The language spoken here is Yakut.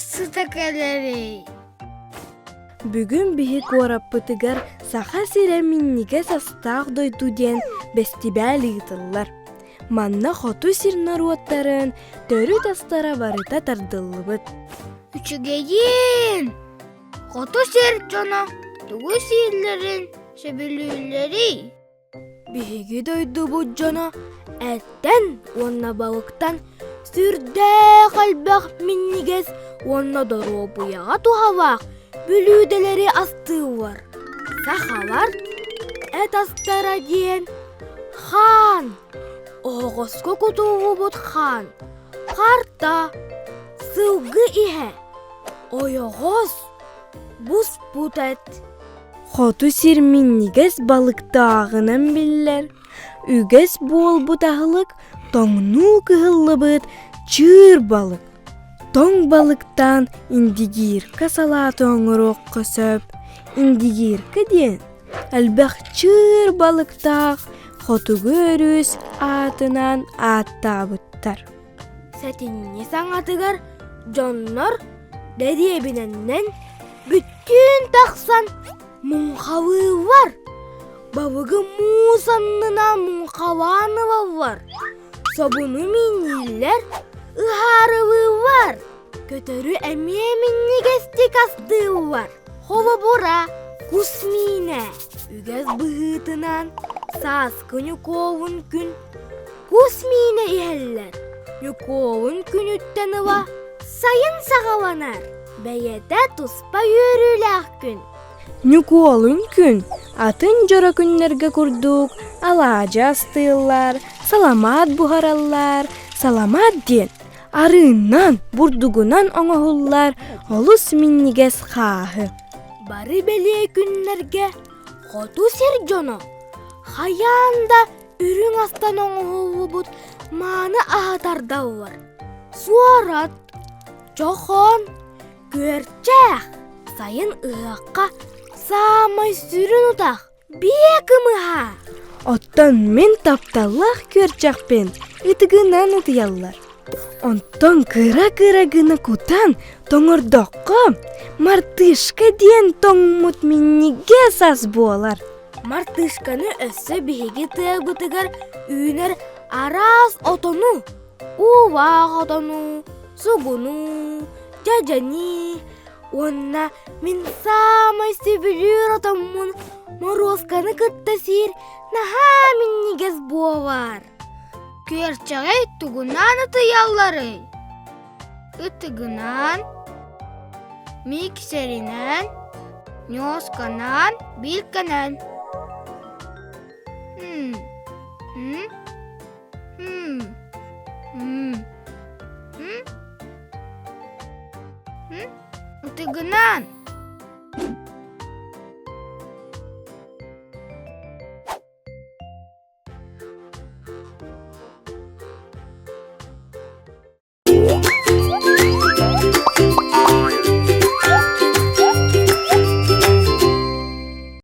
ас сыта кэлэрий? Бүгүн биһи куораппытыгар Саха сирэ минньигэс астаах дойду диэн бэстибээл ыытыллар. Манна хоту сир норуоттарын төрүт астара барыта тардыллыбыт. Үчүгэйиин! Хоту сир дьоно тугу сииллэрин сөбүлүүллэрий? Биһиги дойдубут дьоно эттэн уонна балыктан сүрдээх элбэх минньигэс уонна доруобуйаҕа туһалаах бүлүүдэлэри астыыллар. Сахалар эт астара диэн хаан, оһоҕоско кутуллубут хаан, харта, сылгы иһэ, ойоҕос, буспут эт. Хоту сир минньигэс балыктааҕынан биллэр, үгэс буолбут аһылык тоҥнуу кыһыллыбыт чыыр балык. Тоҥ балыктаан индигирка салааты оҥоруохха сөп. Индигирка диэн элбэх чыыр балыктаах хотугу өрүс аатынан ааттаабыттар. Сэтинньи саҥатыгар дьоннор дэриэбинэннэн бүттүүн тахсан муҥхалыыллар, балыгы муус аннынан муҥхалаан ылаллар, собуну мииннииллэр, ыһаарылыыллар, көтөрү эмиэ минньигэстик астыыллар. Холобура, кус миинэ үгэс быһыытынан сааскы ньукуолун күн Кус миинэ иһэллэр. Ньукуолун күнүттэн ыла сайын саҕаланар. Бэйэтэ туспа үөрүүлээх күн. Ньукуолун күн атын дьоро күннэргэ курдук алаадьы астыыллар, саламаат буһараллар. Саламаат диэн арыыннан, бурдугунан оҥоһуллар олус минньигэс хааһы. Бары бэлиэ күннэргэ хоту сир дьоно хайаан да Үрүҥ астан оҥоһуллубут мааны аһа тардаллар: суорат, чохоон, күөрчээх. Сайын ыһыахха саамай сүрүн утах биэ кымыһа. Оттон мин тапталлаах күөрчэхпин ытыгынан ытыйаллар. Онтон кыра-кыра гына кутан тоҥордоххо, мартышка диэн тоҥмут минньигэс ас буолар. Мартышканы өссө биһиги тыабытыгар үүнэр араас отону, уулаах отону, сугуну, дьадьани уонна мин саамай сөбүлүүр отоммун моруосканы кытта сиир наһаа минньигэс буолар. Күөрчэҕи тугунан ытыйалларый? Ытыгынан, миксеринэн, ньуосканан, биилкэнэн. М м м м м Ытыгынан.